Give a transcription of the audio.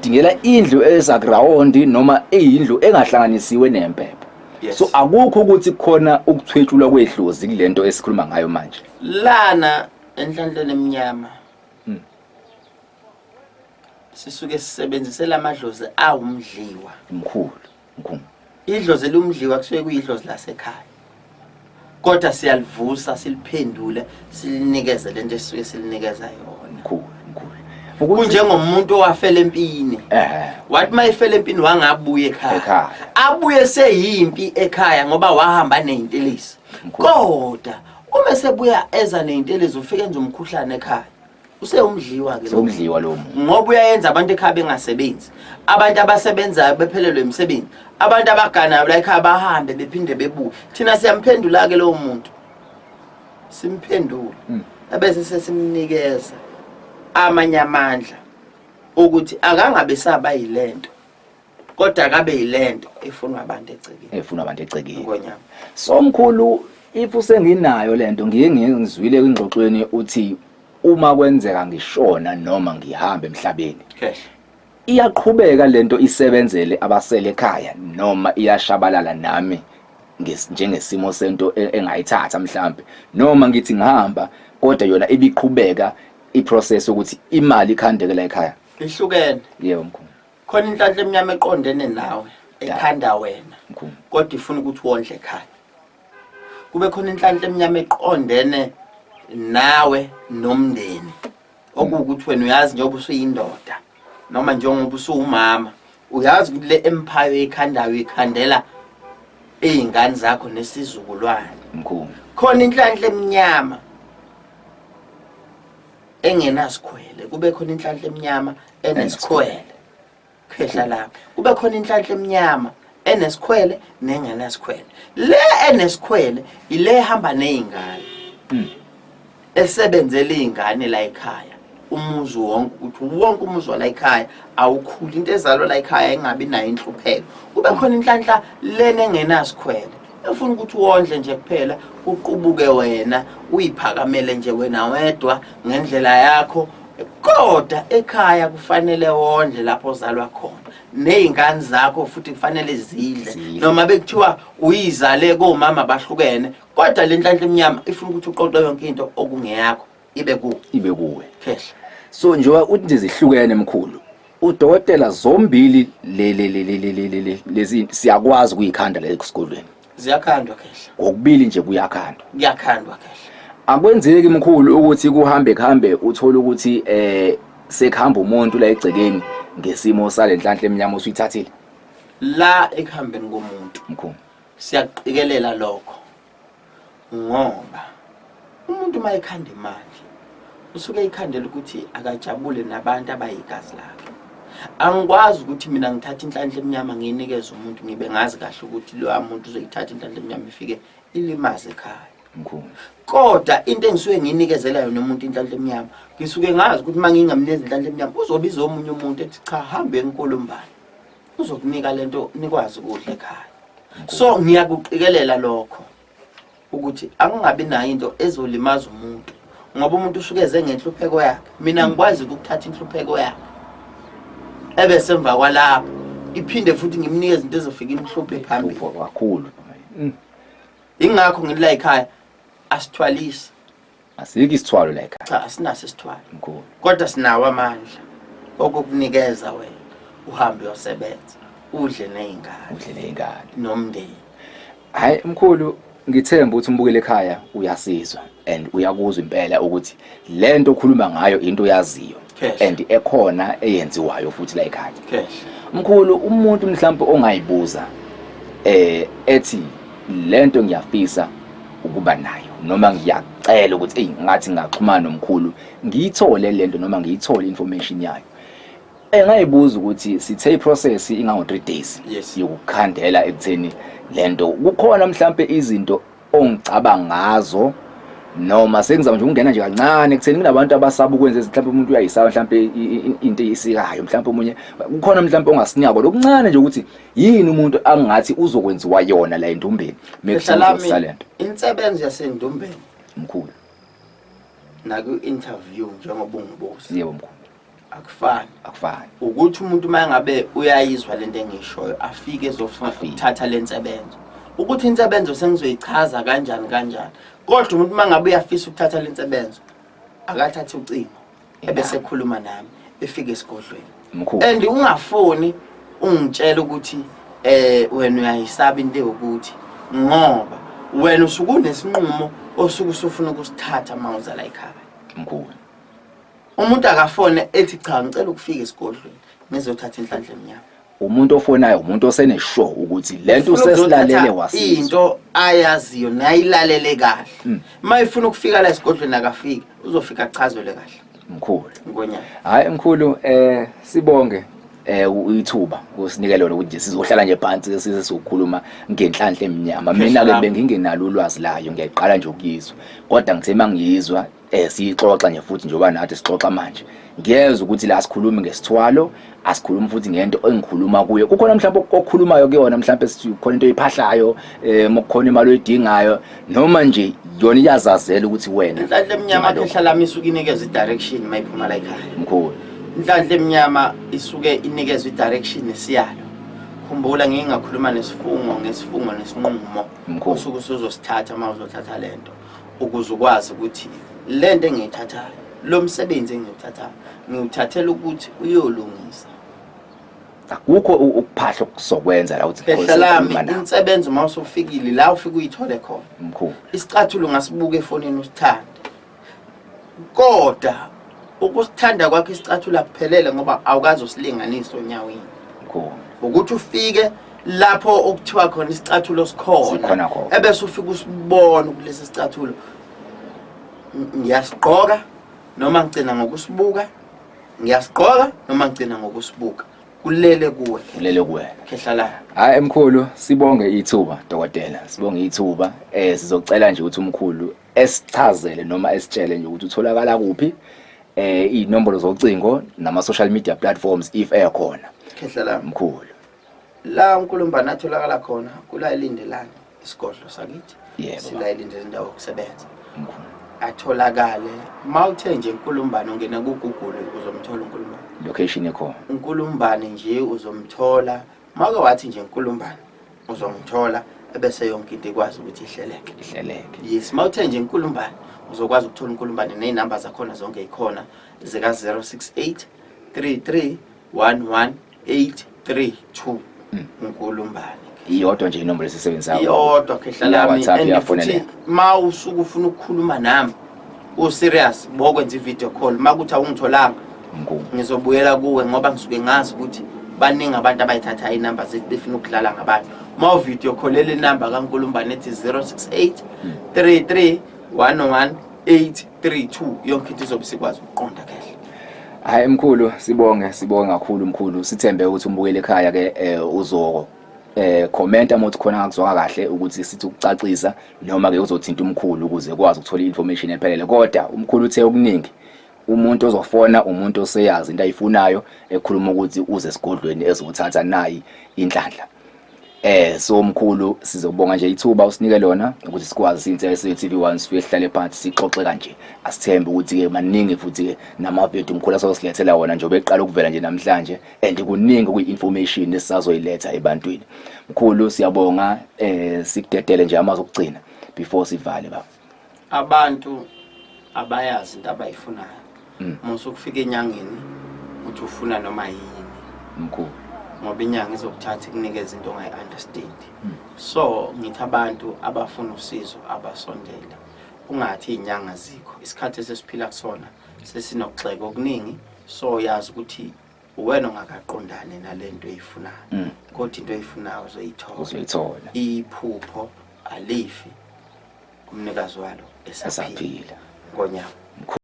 Ngidingela indlu esaground noma eyindlu engahlanganisiwe nempepho. So akukho ukuthi khona ukuthwetshulwa kwedlozi kulento esikhuluma ngayo manje. Lana enhlanhleni emnyama sisuke sisebenzisela amadlozi awumdliwa. Mkhulu, mkhulu. Idlozi eliwumdliwa kusuke kuyidlozi lasekhaya. Kodwa siyalivusa siliphendule silinikeze lento esisuke silinikeza yona. Mkhulu, mkhulu. Kunjengomuntu owafela empini. Wathi mayefela empini wangabuya ekhaya. Abuye seyimpi ekhaya ngoba wahamba nezintelezi. Kodwa uma sebuya eza nezintelezi ufike enza umkhuhlane ekhaya. Usewumdliwa ke. Sewumdliwa lo muntu. Ngoba uyayenza abantu ekhaya bengasebenzi. Abantu abasebenzayo bephelelwe imisebenzi. Abantu abaganayo la ekhaya bahambe bephinde bebuye. Thina siyamphendula ke lowo muntu. Simphendule. Ebese sesimnikeza amanye amandla ukuthi akangabe saba yilento. Kodwa akabe yilento efunwa abantu egcekeni. Efunwa abantu egcekeni. Ngonyama. So mkhulu, if usenginayo lento, ngiye ngizwile kwingxoxweni uthi uma kwenzeka ngishona noma ngihamba emhlabeni. Iyaqhubeka lento isebenzele abasele ekhaya noma iyashabalala nami njengesimo sento engayithatha mhlambe, noma ngithi ngihamba kodwa yona ibiqhubeka iprocess ukuthi imali ikhandeke la ekhaya. Ihlukene. Yebo mkhulu. Khona inhlanhla emnyama eqondene nawe ekhanda wena kodwa ifuna ukuthi wondle ekhaya. Kube khona inhlanhla emnyama eqondene nawe nomndeni okuwukuthi wena uyazi njengoba usuyindoda noma njengoba usuwumama uyazi ukuthi le empire oyikhandayo uyikhandela iy'ngane zakho nesizukulwane. Mkhulu. Khona inhlanhla emnyama engenasikhwele, kube khona inhlanhla emnyama enesikhwele. Khehla lami, kube khona inhlanhla emnyama enesikhwele nengenasikhwele. Le enesikhwele ile ehamba nezingane. Esebenzela izingane la ekhaya. Umuzi wonke ukuthi wonke umuzi wala ekhaya awukhuli, into ezalwa la ekhaya ingabi nayo inhlupheko. Kube khona inhlanhla lena engenasikhwele efuna ukuthi wondle nje kuphela, kuqubuke wena uyiphakamele nje wena wedwa ngendlela yakho, kodwa ekhaya kufanele wondle lapho ozalwa khona nezingane zakho futhi kufanele zidle. Noma bekuthiwa uyizale komama bahlukene, kodwa le nhlanhla emnyama ifuna ukuthi uqoqe yonke into okungeyakho ibe kuwe. Ibe kuwe. Khehla. So njengoba uthi nje zihlukene mkhulu, udokotela zombili le le le le le le le lezi siyakwazi ukuyikhanda la esikolweni. Ziyakhandwa khehla. Ngokubili nje kuyakhandwa. Kuyakhandwa khehla. Akwenzeki mkhulu ukuthi kuhambe kuhambe uthole ukuthi sekuhamba umuntu la egcekeni ngesimo salenhlanhla emnyama usuyithathile. La ekuhambeni komuntu. Mkhulu. Siyaqikelela lokho ngoba umuntu uma ekhanda imali usuke ekhandela ukuthi akajabule nabantu abayigazi lakhe. Angikwazi ukuthi mina ngithathe inhlanhla emnyama ngiyinikeze umuntu ngibe ngazi kahle ukuthi loya muntu uzoyithatha inhlanhla emnyama ifike ilimaze ekhaya. Mkhulu. Kodwa into engisuke ngiyinikezela yona umuntu inhlanhla emnyama, ngisuke ngazi ukuthi uma ngingamnikeza inhlanhla emnyama uzobiza omunye umuntu ethi cha hambe enkulumbane uzokunika lento nikwazi ukudla ekhaya. So ngiyakuqikelela lokho ukuthi angingabi nayo into ezolimaza umuntu, ngoba umuntu usuke eze ngenhlupheko yakhe. Mina ngikwazi ukuthatha inhlupheko yakhe ebese emva kwalapho iphinde futhi ngimnikeze into ezofika imhluphe phambili kakhulu. Ingakho ngithi la ekhaya asithwalisi. Asikho isithwalo la ekhaya. Cha, asinaso isithwalo. Mkhulu. Kodwa sinawo amandla okukunikeza wena uhambe uyosebenza, udle nezingane. Udle nezingane. Nomndeni. Hayi mkhulu, ngithemba ukuthi umbukele ekhaya uyasizwa and uyakuzwa impela ukuthi lento okhuluma ngayo into oyaziyo and ekhona eyenziwayo futhi la ekhaya. Mkhulu, umuntu mhlawumbe ongayibuza ethi lento ngiyafisa ukuba nayo noma ngiyacela ukuthi hey ngathi ngingaxhumana nomkhulu ngiyithole lento noma ngiyithole information yayo. Engayibuza ukuthi sithe iprocess ingango 3 days yokukhandela ekutheni lento kukhona mhlambe izinto ongicaba ngazo noma sengizama nje ukungena nje kancane ekutheni kunabantu abasaba ukwenza mhlawumbe umuntu uyayisaba mhlawumbe into eyisikayo mhlawumbe omunye kukhona mhlawumbe ongasinyako lokuncane nje ukuthi yini umuntu angathi uzokwenziwa yona la endumbeni mekuthi lento. Insebenzo yasendumbeni mkhulu naku interview njengoba ungibuza. Yebo mkhulu. Akufani. Akufani. Ukuthi umuntu uma ngabe uyayizwa lento engishoyo afike ezofuna Afike. ukuthatha lensebenzo. Ukuthi insebenzo sengizoyichaza kanjani kanjani. Kodwa umuntu uma ngabe uyafisa ukuthatha lensebenzo akathathe ucingo ebese ekhuluma nami efike esigodlweni. Mkhulu. And ungafoni ungitshela ukuthi wena uyayisaba into yokuthi ngoba wena usuke unesinqumo osuke usufuna ukusithatha uma uza la ekhaya. Mkhulu. Umuntu akafone ethi cha ngicela ukufika esigodlweni ngizothatha inhlanhla emnyama. Umuntu ofonayo umuntu osenesure ukuthi lento Ufuna usesilalele ukuzothatha wasizwa. Into ayaziyo nayilalele kahle. Uma efuna ukufika la esigodlweni akafiki, uzofika achazelwe kahle. Mkhulu. Ngonyaka. Hayi mkhulu sibonge ithuba usinike lona ukuthi nje sizohlala nje phansi size sizokhuluma ngenhlanhla emnyama. Mina ke bengingenalo ulwazi layo, ngiyayiqala nje ukuyizwa. Kodwa ngithe mangiyizwa siyixoxa nje futhi njengoba nathi sixoxa manje. Ngiyezwa ukuthi la sikhulumi ngesithwalo, asikhulumi futhi ngento engikhuluma kuyo. Kukhona mhlawumbe okukhulumayo kuyona, mhlawumbe sithi kukhona into oyiphahlayo, kukhona imali oyidingayo, noma nje yona iyazazela ukuthi wena Inhlanhla emnyama njengalokho. Khehla lami isuke inikezwe i-direction mayiphuma la ekhaya. Mkhulu. Inhlanhla emnyama isuke inikezwe i-direction nesiyalo. Khumbula ngike ngakhuluma nesifungo, ngesifungo nesinqumo. Mkhulu. Usuke usuzosithatha uma uzothatha lento ukuze ukwazi ukuthi lento engiyithathayo, lo msebenzi engiwuthathayo, ngiwuthathela ukuthi uyolungisa. Akukho ukuphahla okusokwenza la uthi Khehla lami, insebenzo uma usufikile la ufike uyithole khona. Mkhulu. Isicathulo ungasibuka efonini usithande. Kodwa ukusithanda kwakho isicathulo akuphelele ngoba awukaze usilinganise onyaweni. Mkhulu. Ukuthi ufike lapho okuthiwa khona isicathulo sikhona. Sikhona khona. Ebese ufike usibona kulesi sicathulo. Ngiyasigqoka noma ngigcina ngokusibuka. Ngiyasigqoka noma ngigcina ngokusibuka. Kulele kuwe. Kulele kuwe. Khehla la. Hayi mkhulu, sibonge ithuba dokotela. Sibonge ithuba. Sizocela nje ukuthi umkhulu esichazele noma esitshele nje ukuthi utholakala kuphi, inombolo zocingo nama social media platforms if ekhona. Khehla la. Mkhulu. La uNkulumbane atholakala khona kula eLindelani isigodlo sakithi. Yebo. Sila eLindele indawo yokusebenza. Mkhulu. Atholakale mawuthe nje uNkulumbane ungena ku Google uzomthola uNkulumbane. Location ekhona. uNkulumbane nje uzomthola. Mawuke wathi nje uNkulumbane uzomthola ebese yonke into ikwazi ukuthi ihleleke. Ihleleke. Yes, mawuthe nje uNkulumbane uzokwazi ukuthola uNkulumbane nezinamba zakhona zonke ikhona zika 068 33 11 832. uNkulumbane. Iyodwa nje inombolo esisebenzayo. Iyodwa khehla lami. WhatsApp And iyafoneleka. futhi ma usuke ufuna ukukhuluma nami u serious bokwenza i video call makuthi awungitholanga Mkhulu. ngizobuyela kuwe ngoba ngisuke ngazi ukuthi baningi abantu abayithatha inamba zethu befuna ukudlala ngabantu. Ma u video call le number kaNkulumbane ethi 068 33 11 832 yonke into izobe sikwazi ukuqonda kahle. Hayi mkhulu, sibonge, sibonge kakhulu mkhulu. Sithembe ukuthi umbukeli ekhaya ke uzo commenta uma uthi khona ngakuzwanga kahle ukuthi sithi ukucacisa noma ke uzothinta umkhulu ukuze ukwazi ukuthola information ephelele. Kodwa umkhulu uthe okuningi umuntu ozofona umuntu oseyazi into ayifunayo ekhuluma ukuthi uze esigodlweni ezothatha nayi inhlanhla. So mkhulu sizobonga nje ithuba usinike lona ukuthi sikwazi sinse TV1 sifike sihlale phansi sixoxe kanje. Asithembe ukuthi ke maningi futhi ke nama video mkhulu asosilethela wona njengoba eqala ukuvela nje namhlanje and kuningi kuyi information esisazoyiletha ebantwini. Mkhulu siyabonga, sikudedele nje amazwi okugcina before sivale baba. Abantu abayazi into abayifunayo. Musu ukufika enyangeni uthi ufuna noma yini. Mkhulu. Ngoba inyanga izokuthatha ikunikeze into ongayi-understand. So ngithi abantu abafuna usizo abasondele. Ungathi izinyanga zikho. Isikhathi esesiphila kusona sesinokugxeka okuningi, so yazi ukuthi wena ongakaqondani nalento oyifunayo. Kodwa into oyifunayo uzoyithola. Uzoyithola. Iphupho alifi umnikazi walo esaphila. Esaphila. Ngonyama.